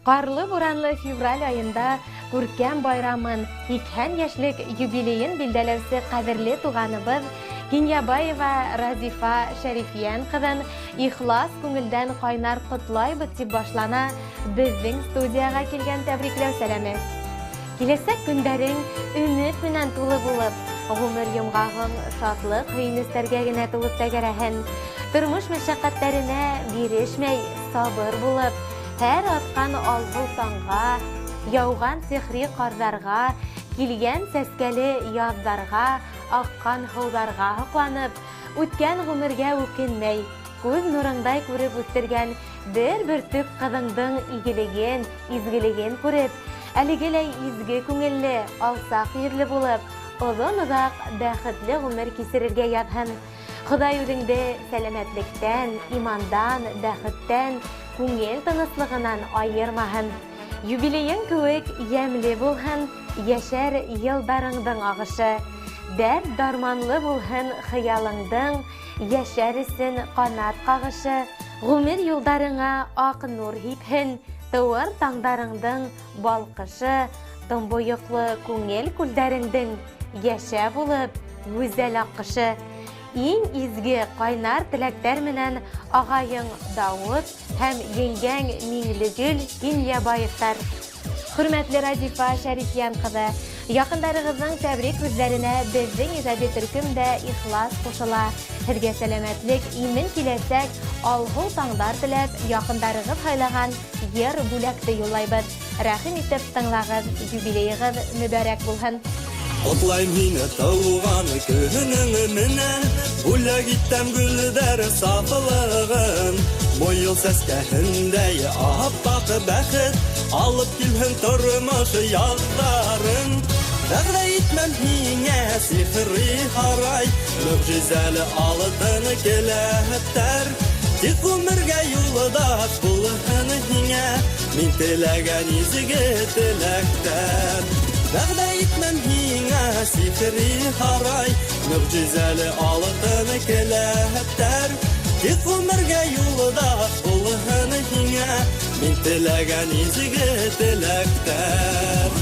Ҡарлы-буранлы февраль айында күркәм байрамын, 80 йәшлек юбилейын билдәләүсе ҡәҙерле туғаныбыҙ Кинйәбаева Разифа Шәрифйән ҡыҙын ихлас күңелдән ҡайнар ҡотлайбыҙ, тип башлана беҙҙең студияға килгән тәбрикләү сәләме. Киләсәк көндәрең өмөт менән тулы булып, ғүмер йомғағың шатлыҡ һөйөнөстәргә генә тулып тәгәрәһен. Тормош мәшәҡәттәренә бирешмәй сабыр булып, һәр атҡан алһыу таңға, яуған сихри ҡарҙарға, килгән сәскәле яҙҙарға, аҡҡан һыуҙарға һоҡланып, үткән ғүмергә үкенмәй, күҙ нурыңдай күреп үҫтергән бер бөртөк ҡыҙыңдың игелеген, изгелеген күреп, әлегеләй изге күңелле, алсаҡ йөҙлө булып, оҙон-оҙаҡ бәхетле ғүмер кисерергә яҙһын. Хоҙай үҙеңде сәләмәтлектән, имандан, бәхеттән, күңел тыныслығынан айырмаһын. Юбилейың кеүек йәмле булһын, йәшәр йылдарыңдың ағышы. Дәрт дарманлы булһын хыялыңдың, йәшәр өсөн ҡанат ҡағышы. Ғүмер юлдарыңа аҡ нур һипһен, тыуыр таңдарыңдың балҡышы, томбойоҡло күңел күлдәреңдең йәшә булып гүзәл аҡҡышы. Иң изге ҡайнар теләктәр менән ағайың Дауыт һәм еңгәң Миңлегөл Кинйәбаевтар. Хөрмәтле Разифа Шәрифйән ҡыҙы, яҡындарығыҙҙың тәбрик һүҙҙәренә беҙҙең ижади төркөм дә ихлас ҡушыла. Һеҙгә сәләмәтлек, имен киләсәк, алһыу таңдар теләп, яҡындарығыҙ һайлаған йыр бүләкте юллайбыҙ. Рәхим итеп тыңлағыҙ, юбилейығыҙ мөбәрәк булһын. Ҡотлайым һине тыуған көнөң менән, бүләк итәм гөлдәр сафлығын. Муйыл сәскәһендәй аппаҡ бәхет, алып килһен тормош яҙҙарын. Вәғәҙә итмәм һиңә сихри һарай, мөғжизәле алтын келәттәр. Тик ғүмергә юлдаш булһын һиңә, мин теләгән изге теләктәр. Вәғәҙә итмәм һиңә сихри һарай, мөғжизәле алтын келәттәр. Тик ғүмергә юлдаш булһын һиңә, мин теләгән изге теләктәр.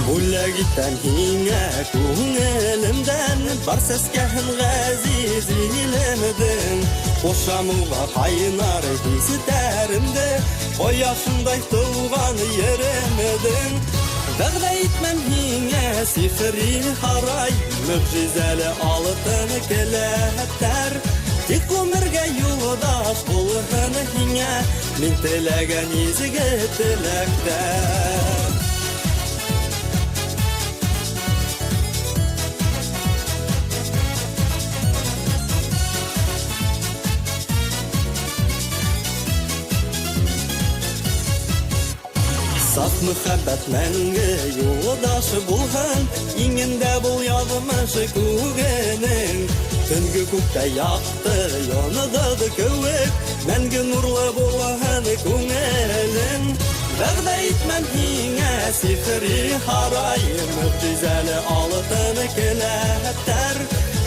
Бүләк итәм һиңә күңелемдән, бар сәскәһен ғәзиз илемдең. Ҡушам уға ҡайнар хистәремде, ҡояшындай тыуған еремдең. Вәғәҙә итмәм һиңә сихри һарай, мөғжизәле алтын келәттәр. Тик ғүмергә юлдаш булһын һиңә, мин теләгән изге теләктәр. Саф мөхәббәт мәңге юлдаш булһын, иңендә был яҙмыш күгенең. Төнгө күктә яҡты йондоҙ кеүек, мәңге нурлы булһын күңелең. Вәғәҙә итмәм һиңә сихри һарай, мөғжизәле алтын келәттәр.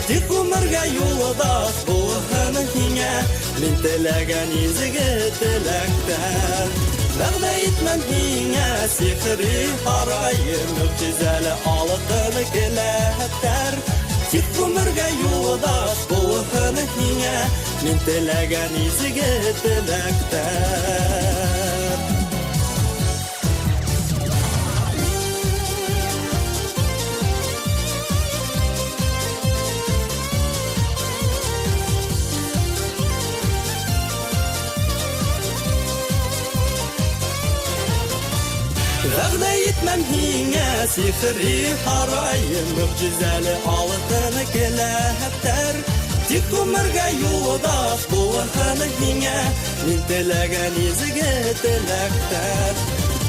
Тик ғүмергә юлдаш булһын һиңә, мин теләгән изге теләктәр. Вәғәҙә итмәм һиңә сихри һарай, мөғжизәле алтын келәттәр. Тик ғүмергә юлдаш булһын һиңә, мин теләгән изге теләктәр. Вәғәҙә итмәм һиңә сихри һарай, мөғжизәле алтын келәттәр. Тик ғүмергә юлдаш булһын һиңә, мин теләгән изге теләктәр.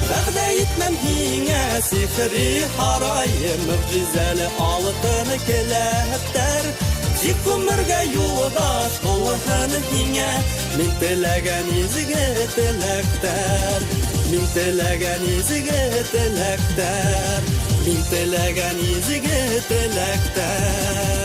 Вәғәҙә итмәм һиңә сихри һарай, мөғжизәле алтын келәттәр. Тик ғүмергә юлдаш булһын һиңә, мин теләгән изге теләктәр. Мин теләгән изге теләктәр. Мин теләгән изге теләктәр.